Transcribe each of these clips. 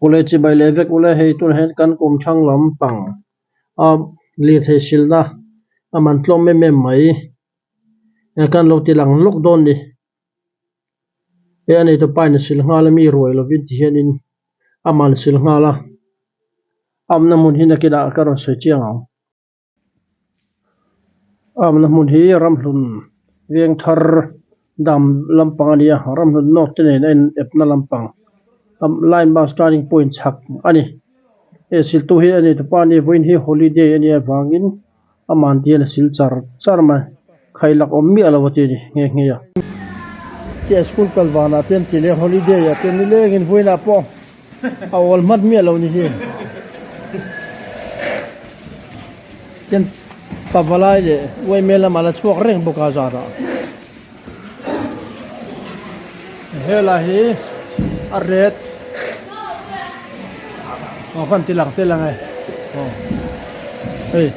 Ule chibai leh vek ule hei tunah hian kan kum thlang lampang a lirthei silna a man tlawm em em mai kan lo ti lang lawk dawn ni he a neitu pa in a sil nghal a mi ruai lovin ti hianin a man sil nghal a a awmna hmun hi nakinah ka rawn sawi chiang ang. A awmna hmun hi ramhlun veng thar dam lampang a ni a ramhlun north te nen a in epna lampang line bus turning point chhak a ni he siltu hi a neitu pa a ni vawiin hi holiday a nih avangin aman te hian a sil char char mai khailak awm miah lo a ti a ni nghe nghe a. Tia school kal vanah te an ti leh holiday ah te nilengin vawiinah pawh a awl hmat miah lo ni hi. Tin pavalai leh uaime lamah la chhuak reng bawk a zarah. Helai hi a red aw kan ti lang tel ang e aw hei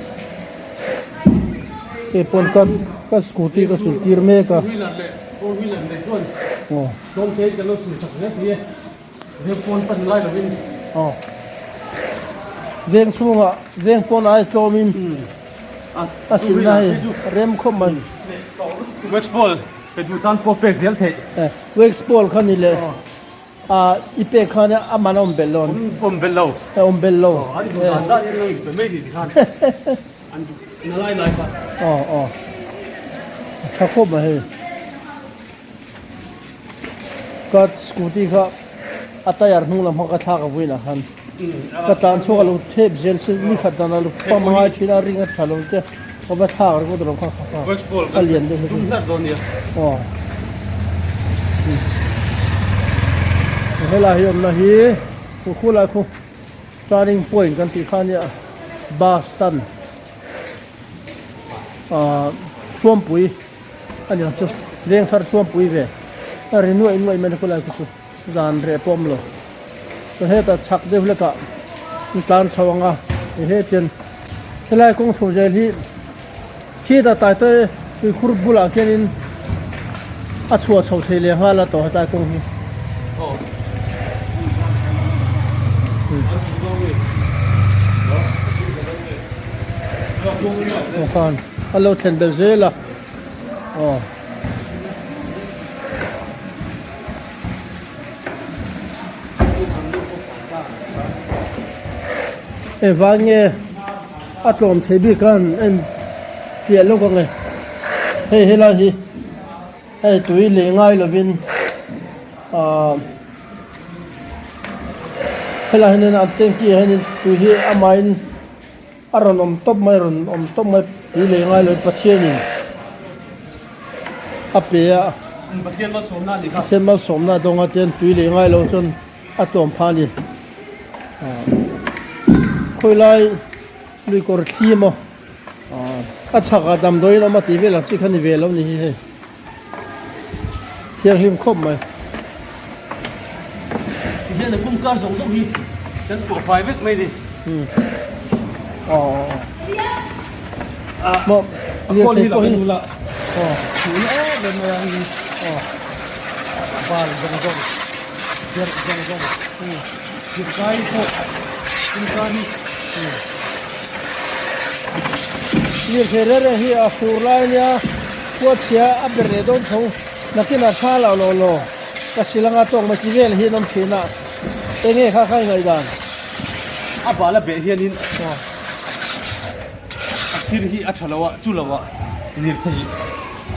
hei pawn ka ka scooty ka sul tir mek a aw. Aw veng chhungah veng pawn ai tlawmin a silna hei rem khawp mai. Wax ball pe duh tan pawh pek zel theih. Wax ball kha ni leh a i pek khan a man a awm belh lo. Awm belh lo. A awm belh lo. An duh dan dan in an pe mai ni tikhan an duh na lai lai kha. Aw aw a tha khawp mai hei. Ka scooty kha a tyre hnung lam kha ka thlak a vawiinah khan ka tlan chhuak a lo thep zel se ni khat dan a lo pump ngai thin a ring a tha lo te ka va thlak ringawt lo kha kha a lian deuh hlek a aw helai hi awmna hi khu khulai khu turning point kan tih kha ania bus stand ah thuampui. A ni ang chu veng thar chuan pui ve a ri nuaih nuaih mai na khawlai khu chu zan reh pawh a awm lo chuan hetah chhak deuh hlekah an tlan chho ang a hetiang helai kawng chho zel hi khitah tai te tuikhur bulah khianin a chhuah chho thei leh nghal a tawh hetlai kawng hi. A lo thlen belh zel a aw. Engvang nge a tlawm thei bik khan en fiah lawk ang e hei helai hi hei tui leh ngai lovin ahh helai hianin an tanky ah hianin tui hi amahin. A rawn awm tawp mai, a rawn awm tawp mai tui leh ngai lo Pathianin a pe a. Pathian malsawmna a ni kha. Pathian malsawmna a dawng a tian tui leh ngai lo chuan a tlawm phah a ni. Khawi lai lui kawr thli maw a chhakah damdawiin awm a tih vel ang chi kha ni ve lo ni hi hei. Thianghlim khawp mai. Tihian a kum kar zawng zawng hi kan chhuah fai vek mai ni. Aw. Maw A kawl hi lo la. Aw. Tuna em em mai a ni. Aw. Bal zawng zawng. Berh zawng zawng. Thirkai pawh thirkai hi. Lirthei reng reng hi a fur lai ania khuat chhia a ber leh dawn tho nakinah thla loh lo lo ka sil anga tawk mai chi vel hi an awm thin a enge kha kha i ngaihdan. A bal a beh hianin a thir hi a tha lo a chu lo ah lirthei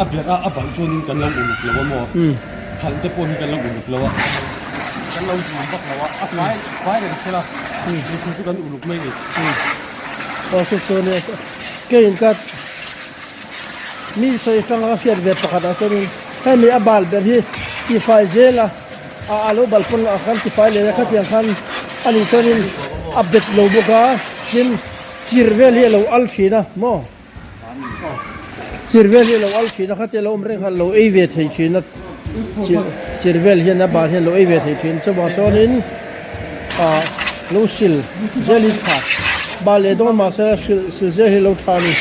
a berh a a balh chuanin kan lo uluk lo a maw khalh te pawh hi kan lo uluk lo a kan lo zun vak lo a a fai fai reng thil a lirthei chu kan uluk mai a ni. Aw chu chu nia keiin ka mi sawi atanga ka hriat ve pakhat ah chuanin hemi a bal ber hi tifai zel a a a lo bal pawn ah khan tifai leh a khatiang khan ani chuanin a bet lo bawk a tin chir vel hi a lo al thin a maw chir vel hi a lo al thin a khatia lo awm reng khan lo ei ve thei thin a chir chir vel hian a bal hian lo ei ve thei thin chuvang chuanin ah lo sil zel hi tha bal leh dawn mahse sil sil zel hi lo tha a ni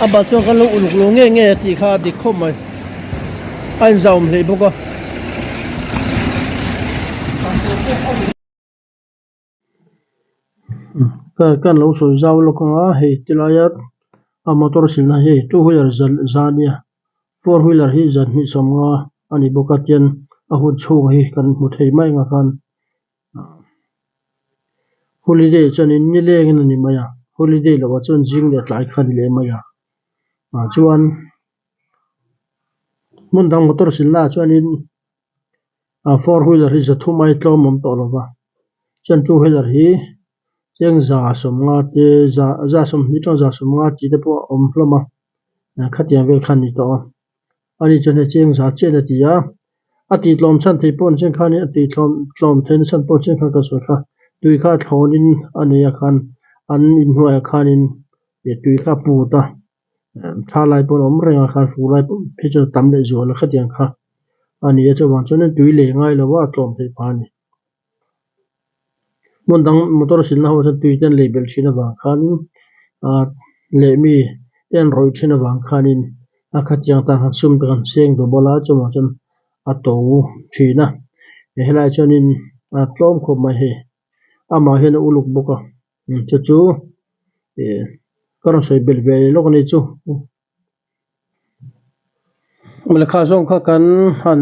a bal chuan kan lo uluk lo nge nge a tih kha a dik khawp mai a inzauhawm hlei bawk a. Kan lo sawi zau lawk ang a, hei ti laia a motor silna hi two wheeler zan za nia four wheeler hi zan hnih sawmnga a ni bawk a tian a hun chhung hi kan hmu thei mai ang a khan holiday chuanin nilengin a ni mai a holiday loh ah chuan zing leh tlai kha a ni leh mai a ah chuan hmun dang motor silna ah chuanin ah four wheeler hi za thum ai tlawm a awm tawh lo va chuan two wheeler hi cheng za sawmnga te za za sawmhnih atang za sawmnga tih te pawh a awm hlawm a khatiang vel kha a ni tawh a ani chuan hei cheng za chiah in a ti a a tih tlawm chhan theih pawh ni khan a tih tlawm tlawm theihna chhan pawh chian khan ka sawi kha tui kha a thlawn in a nei a khan an inhnuai ah khanin ih tui kha a put a thla lai pawh a awm reng a khan fur lai pawh phei chuan a tam leh zual a khatiang kha a ni a chuvang chuanin tui lei ngai lo a a tlawm theih phah a ni. Hmun dang motor silna ho chuan tui te an lei belh thin avang khanin ah leh mi te an rawih thin avang khanin a khatiang tan khan sum te kan seng double a chuvang chuan a to thin a helaiah chuanin a tlawm khawp mai hei amah hian a uluk bawk a chu chu ih ka rawn sawi belh ve lawk a ni chu. Lehkha zawng kha kan han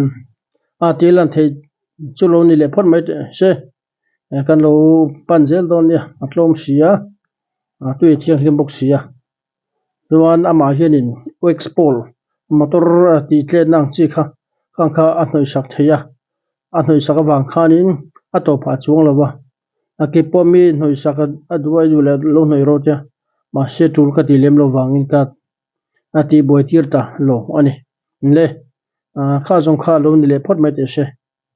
a tih lan theih chu lo ni leh phawt mai teh se kan lo pan zel dawn nia a tlawm si a a tui a thianghlim bawk si a chuan amah hianin wax pawl motor tih tletna ang chi kha khang kha a hnawih sak thei a a hnawih sak avang khanin a tawp phah chuang lo va a ke pawh mi hnawih sak a duh a duh leh lo hnawih rawh tia mahse tul ka tih lem lo vangin ka a tihbuai tir ta lo a ni le kha zawng kha lo ni leh phawt mai teh se.